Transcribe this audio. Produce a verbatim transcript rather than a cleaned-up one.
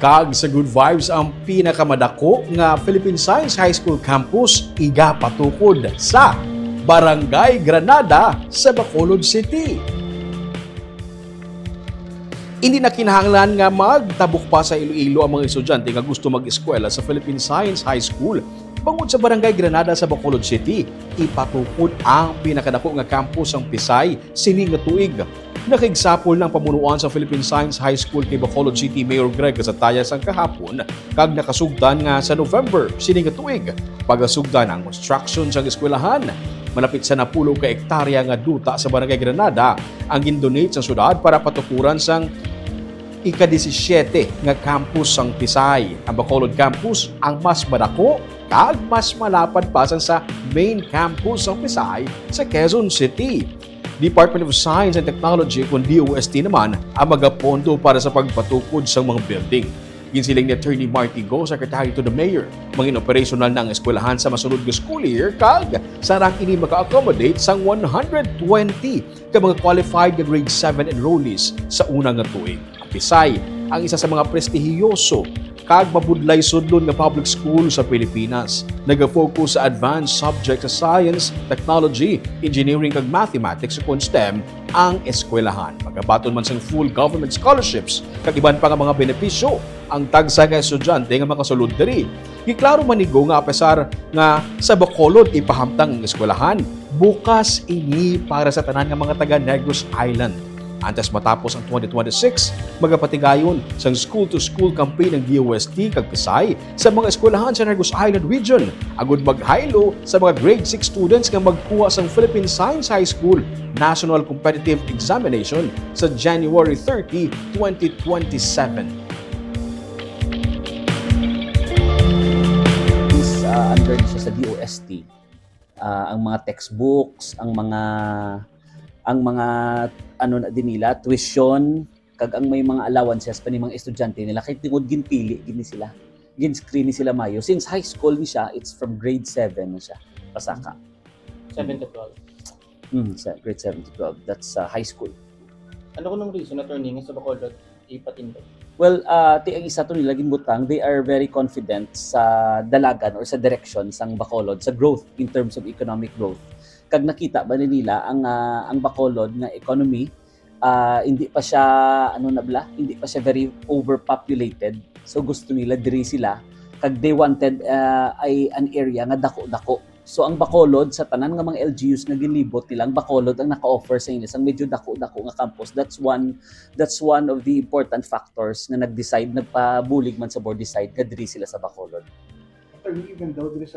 Kag sa Good Vibes ang pinakamadako nga Philippine Science High School campus igapatukod sa Barangay Granada sa Bacolod City. Hindi na kinahanglan nga magtabok pa sa Iloilo ang mga estudyante nga gusto mag-eskwela sa Philippine Science High School. Bangod sa Barangay Granada sa Bacolod City, ipatukod ang pinakadako nga campus sang Pisay sini nga tuig. Nakigsapol na ang pamunuan sa Philippine Science High School kay Bacolod City Mayor Greg Gataya sang kahapon, kag nakasugtan nga sa November sini nga tuig, pagasugdan ang construction sang eskwelahan. Malapit sa napulo ka ektarya nga duta sa Barangay Granada ang gindonate sa syudad para patukuran sang ika-disisiete nga campus sang Pisay. Ang Bacolod Campus ang mas madako kag mas malapad pa sang sa main campus sang Pisay sa Quezon City. Department of Science and Technology, kon D O S T naman, ang magapondo para sa pagpatukod sang mga building. Ginsiling ni Attorney Marty Go, Secretary to the Mayor, mangin-operasyonal na ang eskwelahan sa masunod nga school year, kag sarang ini maka-accommodate sang one hundred twenty ka mga qualified nga grade seven enrollees sa una nga tuig. Ang Pisay ang isa sa mga prestihiyoso kag mabudlay sudlon nga public school sa Pilipinas. Nagafocus sa advanced subject sa science, technology, engineering, kag mathematics, ukon STEM, ang eskwelahan. Magabaton man sang full government scholarships kag iban pa nga mga benepisyo ang tagsa nga estudyante nga makasulod diri. Giklaro man ni Go nga apesar nga sa Bacolod ipahamtang ang eskwelahan, bukas ini para sa tanan nga mga taga Negros Island. Antes matapos ang twenty twenty-six, magapatigayon sang school-to-school campaign ang D O S T kag Pisay sa mga eskwelahan sa Negros Island Region, agud maghaylo sa mga grade six students nga magkuha sang Philippine Science High School National Competitive Examination sa January thirty, twenty twenty-seven. Is, ah, under siya sa D O S T. Ah, ang mga textbooks, ang mga, ang mga, ano na din nila, tuition, kag ang may mga allowances pa ni mga estudyante nila, kay tungod ginpili gid ni sila, gin-screen ni sila mayo. Since high school ni siya, it's from grade seven na siya, pasaka. Seven to twelve. Mm, sa grade seven to twelve, that's, uh, high school. Ano kuno ang reason, attorney, nga sa Bacolod ipatindog? Well, ah, ti ang isa to nila ginbutang, they are very confident sa dalagan or sa direction sang Bacolod, sa growth, in terms of economic growth. Kag nakita ba ni nila ang, ah, ang Bacolod nga economy, ah, hindi pa siya, ano na bala, hindi pa siya very overpopulated. So gusto nila diri sila, kag they wanted, ah, ay an area nga dako-dako. So ang Bacolod, sa tanan nga mga L G Us nga ginlibot nila, ang Bacolod ang naka-offer sa ila sang medyo dako-dako nga campus. That's one, that's one of the important factors nga nag-decide, nagpabulig man sa board decide nga diri sila sa Bacolod. Attorney, even though diri sa